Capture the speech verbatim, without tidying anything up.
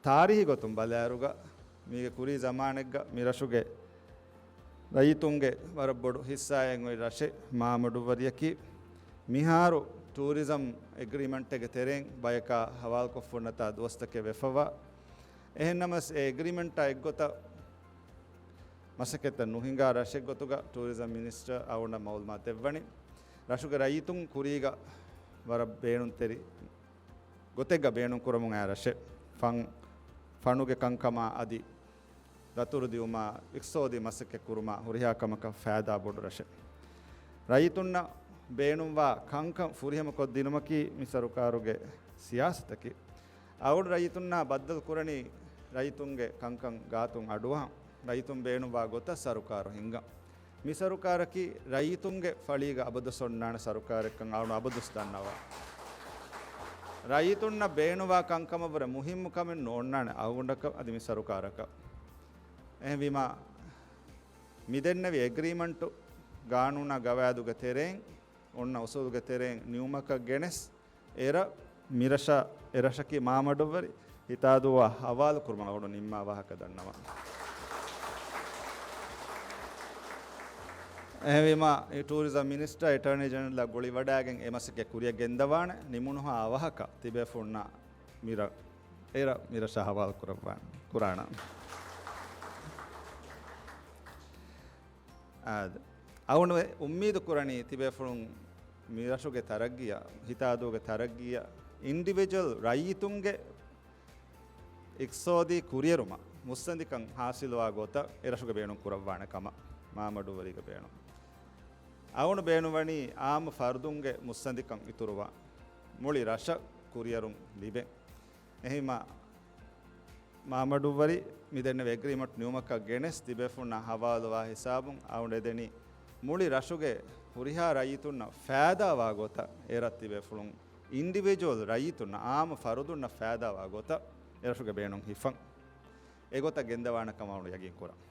ތާރީހީ ގޮތުން ބަލާއިރުގަ، މީގެ ކުރީ ޒަމާނެއްގަ މި ރަށުގެ ރައްޔިތުންގެ ވަރަށް ބޮޑު ހިއްސާއެއް އޮތް ރަށެއް މާމަޑުއްވަރިއަކީ. މިހާރު ޓޫރިޒަމް އެގްރިމަންޓެއްގެ ތެރެއިން ބަޔަކާ ހަވާލުކޮށްފުންނަތާ ދުވަސްތަކެއް ވެފަވާ. އެހެންނަމަސް އެ އެގްރިމަންޓާ އެއްގޮތަށް މަސައްކަތްތައް ނުހިނގާ ރަށެއްގޮތުގަ ޓޫރިޒަމް މިނިސްޓަރ އަޅުގަނޑަށް މައުލޫމާތު ދެއްވަނީ. ރަށުގެ ރައްޔިތުން ކުރީގަ ވަރަށް ބޭނުންތެރި ގޮތެއްގަ ބޭނުން ކުރަމުން އައި ރަށެއް. ފަން، ފަނުގެ ކަންކަމާ އަދި ދަތުރު ދިއުމާ، އިޤްތިޞާދީ މަސައްކަތް ކުރުމާ ހުރިހާ ކަމަކަށް ފައިދާ ބޮޑު ރަށެއް. ރައްޔިތުންނަށް ބޭނުންވާ ކަންކަން ފުރިހަމަކޮށްދިނުމަކީ މި ސަރުކާރުގެ ސިޔާސަތަކީ. އަޅުގަނޑު ރައްޔިތުންނާ ބައްދަލު ކުރަނީ ރައްޔިތުންގެ ކަންކަން ގާތުން އަޑުއަހަން، ރައްޔިތުން ބޭނުންވާ ގޮތަށް ސަރުކާރު ހިންގަން. މި ސަރުކާރަކީ ރައްޔިތުންގެ ފަޅީގަ އަބަދުސް އޮންނާނެ ސަރުކާރެއްކަން އަޅުގަނޑު އަބަދުސް ދަންނަވާ. ރައްޔިތުންނަށް ބޭނުންވާ ކަންކަމަށްވުރެ މުހިއްމު ކަމެއް ނޯންނާނެ އަޅުގަނޑަކަށް އަދި މި ސަރުކާރަކަށް. އެހެންވީމާ، މިދެންނެވި އެގްރިމަންޓު ގާނޫނާ ގަވާއިދުގެ ތެރެއިން، އޮންނަ އުސޫލުގެ ތެރެއިން ނިއުމަކަށް ގެނެސް، އެރަށް މިރަށަށް، އެރަށަކީ މާމަޑުއްވަރި، ހިތާދޫއާ ހަވާލު ކުރުމަށް އަޅުގަނޑު ނިންމާ ވާހަކަ ދަންނަވަން. އެހެންވީމާ، ޓޫރިޒަމް މިނިސްޓަރ އެޓާނީ ޖެނެރަލްއާ ގުޅިވަޑައިގެން އެ މަސައްކަތް ކުރިއަށް ގެންދަވާނެ. ނިމުނުހާ އަވަހަކަށް ތިބޭފުޅުންނާ މިރަށް، އެރަށް މިރަށަށް ހަވާލު ކުރައްވާނެ، ކުރާނަން. އާދެ. އަޅުގަނޑު އުއްމީދު ކުރަނީ ތިބޭފުޅުން މިރަށުގެ ތަރައްގީއަށް، ހިތާދޫގެ ތަރައްގީއަށް، އިންޑިވިޖުއަލް ރައްޔިތުންގެ އިޤްތިޞާދީ ކުރިއެރުމަށް މުއްސަނދިކަން ހާސިލުވާ ގޮތަށް އެރަށުގެ ބޭނުން ކުރައްވާނެ ކަމަށް މާމަޑުއްވަރީގެ ބޭނުން. އަޅުގަނޑު ބޭނުންވަނީ އާއްމު ފަރުދުންގެ މުއްސަނދިކަން އިތުރުވާ މުޅި ރަށަށް ކުރިއެރުން ލިބޭ. އެހެންވީމާ، މާމަޑުއްވަރި މިދެންނެވި އެގްރިމަންޓް ނިއުމަކަށް ގެނެސް ތިބޭފުޅުންނާ ހަވާލުވާ ހިސާބުން އަޅުގަނޑު އެދެނީ މުޅި ރަށުގެ ހުރިހާ ރައްޔިތުންނަށް ފައިދާވާ ގޮތަށް އެރަށް ތިބޭފުޅުން އިންޑިވިޖުއަލް ރައްޔިތުންނަށް އާއްމު ފަރުދުންނަށް ފައިދާވާ ގޮތަށް އެރަށުގެ ބޭނުން ހިފަން. އެގޮތަށް ގެންދަވާނެ ކަމަށް އަޅުގަނޑު ޔަގީން ކުރަން.